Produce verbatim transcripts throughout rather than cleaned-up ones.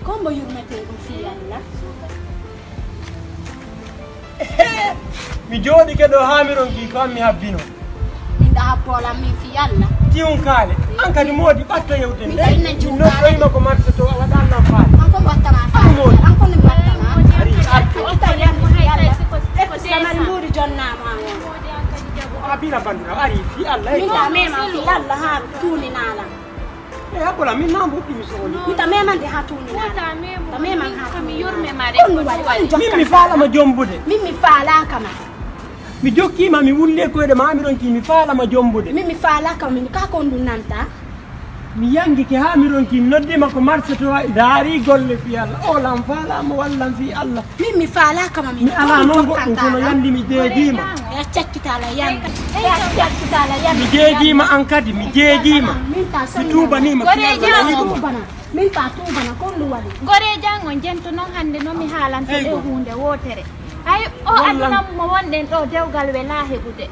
Ko mbo yurmetee ɗum fii Alla? Mi jooɗike ɗo haa mi ronki ko an mi habbino. Min ɗa habboola min fii Alla. Tiwun kaale. An kadi moodi ɓatta yewte. Mi ɗa inna min noddoyima ko marse to a waɗa Alla faale. An ko mi wattama faale. An ko mi wattama. Ari, ar. Ko itta yan fii Alla. E ko samari mbuuɗi jonnaama. A bila bandira, ari fii Alla. Min ka mema fii Alla haa tuuninaa lan. E haɓɓola, min na mbuɗɗi mi sohli. Mi ta mema nde haa tuuninaa lan. Ta mema haa tuuninaa lan. Ko mi yurme ma de. Min mi faalama jombude. Min mi faalaaka ma. Mi jokkiima, mi wulli e koyɗe ma, mi ronki, mi faalama jombude. Min mi faalaaka ma, min ka ko ɗum nanta. Mi yangike haa mi ronki, mi noddiima ko marse to daari golle fii Alla. O lan faalaama wallan fii Alla. Min mi faalaaka ma, min mi alaa non goɗɗum kono yandi mi jeejiima. Ya cakkitaala yandi. Ya cakkitaala yandi. Mi jeejiima an kadi, mi jeejiima. Min ta mi tuubaniima fii Alla. Min ta tuubana, kon ɗum waɗi. Goreejan on jento non hannde non mi haalante ɗe huunde wootere. Hay o aduna mo wonɗen ɗo dewgal welaa heɓude.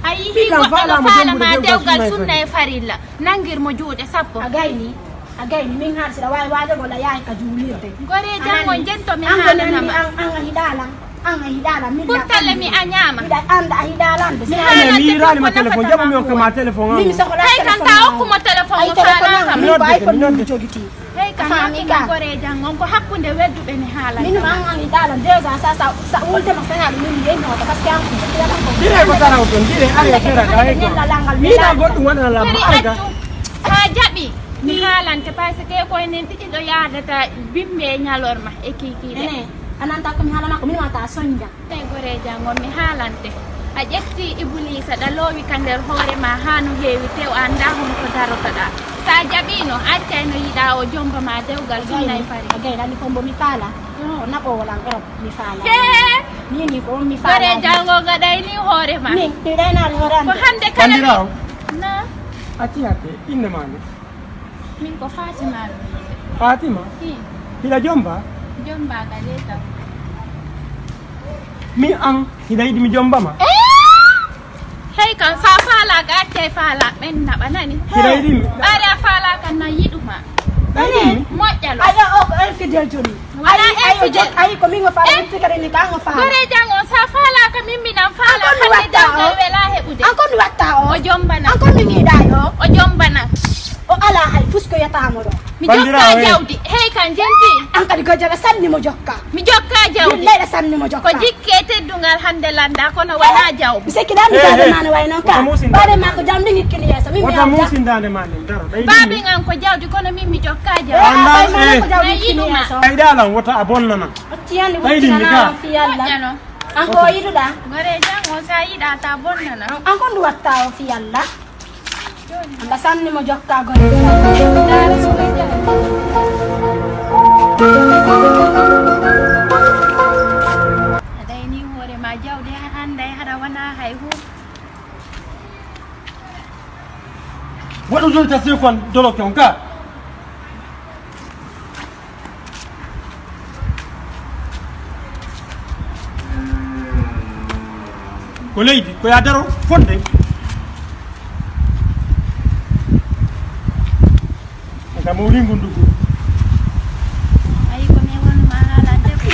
A yii goɗɗo no faalama dewgal sunna e farilla, nangir mo juuɗe sappo. A gayni, a gayni, min har siɗa waawi waajagol a yahay ka juulirde. Goreejan on jento mi haalana ma. An a hiɗaa lan, an a hiɗaa lan, min pourtale mi a ñaama. Miɗa annda a hiɗaa lan de. Mi haalante mi yiiraali ma téléphone, jaɓu mi hokka ma téléphone an. Min mi sohla téléphone an. Hay kan ta hokku mo téléphone mo faalaaka ma. Min ko iPhone min mi jogiti. Hey, kam goreejan on ko hakkunde wedduɓe mi haalanta. Min ma an a hiɗaa lan déjà sa sa sa wolde ma sañaɗo min yeñoto parce que an ko jikki yalan ko. Dire ko taraw ton, dire ari a fera ka hay ko. Ni na goɗɗum waɗana lan ma alga. Sa jaɓi mi haalante parce que ko enen ɗiɗi ɗo yaadata bimbe e ñalorma e kikiɗe. Ene, a nanta ko mi haala makko min wata soñja. Te goreejan on mi haalante. A ƴetti Ibuliisa ɗa loowi ka nder hoore ma haa no heewi tew a anndaa honto darotoɗaa. Sa jaɓiino accay no yiɗaa o jomba ma dewgal sunna e fari. A gayni ko mbo mi faala. Ko naɓoowo lan Europe mi faala. Hee! Ni ni ko mi faala. Goreejan on gaɗay ni hoore ma. Min mi ɗaynaali hoore an. Ko hannde kala mi. Bandirawo. Na. Acci hakke innde ma nde. Min ko Fatima mi wiyetee. Fatima? Ii. Hiɗa jomba? Jomba ka leta. Min an, hiɗa yiɗi mi jomba ma? Hey kan sa faalaaka accay faala ɓen naɓa nani. Hiɗa yiɗi mi? Ɓaade a faalaaka na yiɗuma. Hiɗa yiɗi mi? Moƴƴa lo. Ayo o ko infidèle joni. Wala ayi ayi o jek ayi ko min o faala itti kadi ni kan o faala. Goreejan on sa faalaaka min minan faala hande dewgal wela heɓude. An kon watta o. O jombana. An kon min yiɗa yo. O jombana. O ala hay fusko yatamo ɗo. Mi jokka jawdi. Hey kan jenti. An kadi ko jaga sanni mo jokka. Mi jokka jawdi. Leyɗa sanni mo jokka. Ko jikke teddungal hande landa kono wala jawdi. Mi sekki da mi dade ma no way non ka. Bare ma ko jamdi ngikkini yeso min mi. Wata musindande ma nen daro. Babe ngan ko jawdi kono min mi jokka jawdi. Ay ma ko jawdi ngikkini yeso. Ay dalan wata a bonnana. Tiyani wuttinana fi Allah. An ko yiɗuɗa? Goreejan on sa yiɗa ta bonnana. An ko ndu watta o fi Allah. Amba sanni mo jokka goreejan. Aɗa ni hoore ma jawdi hannde haɗa wana hay hu. Waɗu ɗum ta sirkon dolo kon ka. Ko leydi ko ya daro fonde. Aka mawri ngundugu. Ayi ko mi wonma haalande ko.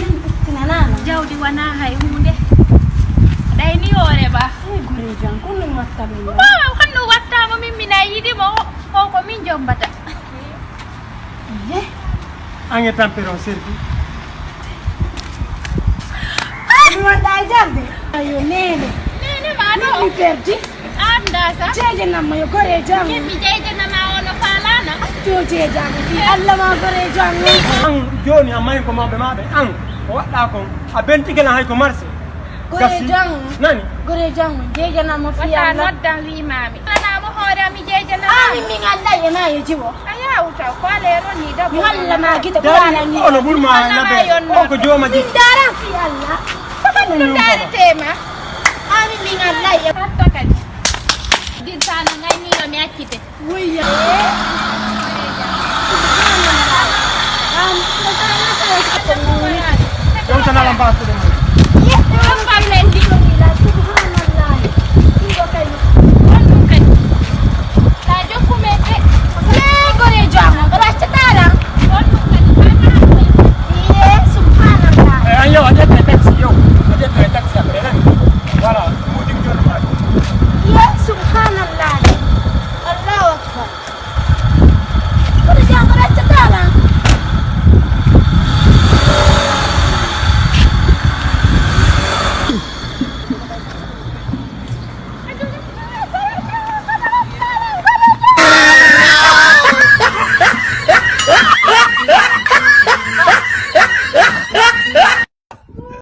Jawdi wona hay hunde. Ɗayni hoore ba. Ay goreejo an ko ɗum watta ɗum. Ba honno wattamo min mina yiɗi mo o ko min jombata. Ye. An e tampere on serdi. Mi wonɗa e jande. Ayo nene. Nene ma no. Mi perdi. Anda sa. Jeeje namma yo gore jam. Min mi jeeje nama ono falana. To jeejami fi Allah ma gore jam. An joni amma ko mawɓe maɓe an ko waɗɗa kon a bentike lan hay ko marse. Gore jam. Nani? Gore jam jeeje namma fi Allah. Noddan wi mami. Ana mo hoore mi jeeje nama. Ami min Allah e ma e jiwo. A yawta ko ale roni da. Mi holla ma gite ko ala ni. Ono burma labe. O ko joma ji. Min dara fi Allah. Ko ɗum daretema. Ami min Allah e. Hatta kadi. Dinsano ngayni yo mi accite. Wuyya. Subhanallah. Am. Yawta na lamba ko.